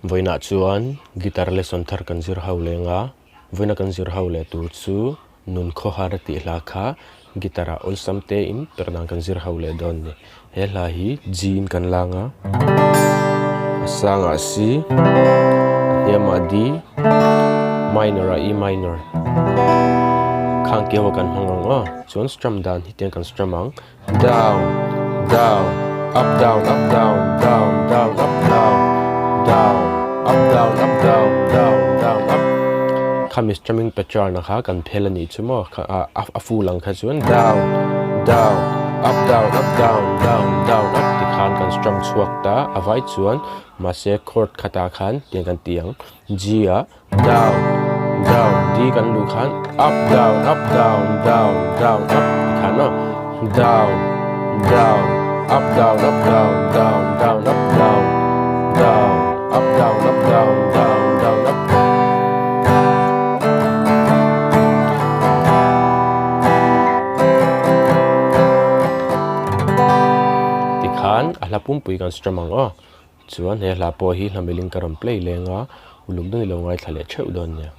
Vawiinah chuan guitar lesson thar kan zir ho leng a, vawiina kan zir ho leh tur chu nun khawhar tih hla kha guitar ah awlsam te in perh dan kan zir ho leh dawn a ni. He hla hi G in kan lang a, a sangah C, a hniamah D, minor ah E minor khang keu ah kan hmang ang aw. Chuan strum dan hi tiang kan strum ang. Down, down, up down, up down, down, down, up down, down, up down, up down, down, down, up. Khami strumming pattern a kha kan phel a nih chu maw kha a a full ang kha chuan down, down, up down, up down, down, down, up ti khan kan strum chhuak ta a vai chuan mahse chord khatah khan tiang kan ti ang G ah down down D kan luh khan up down up down down down up ti khan maw down down up down up down down down up down down up down up down down down up ti khan a hla pumpui kan strum ang aw. Chuan he hla pawh hi hla milin ka rawn play leng a, uluk deuhin i lo ngaithla leh theuh dawn nia.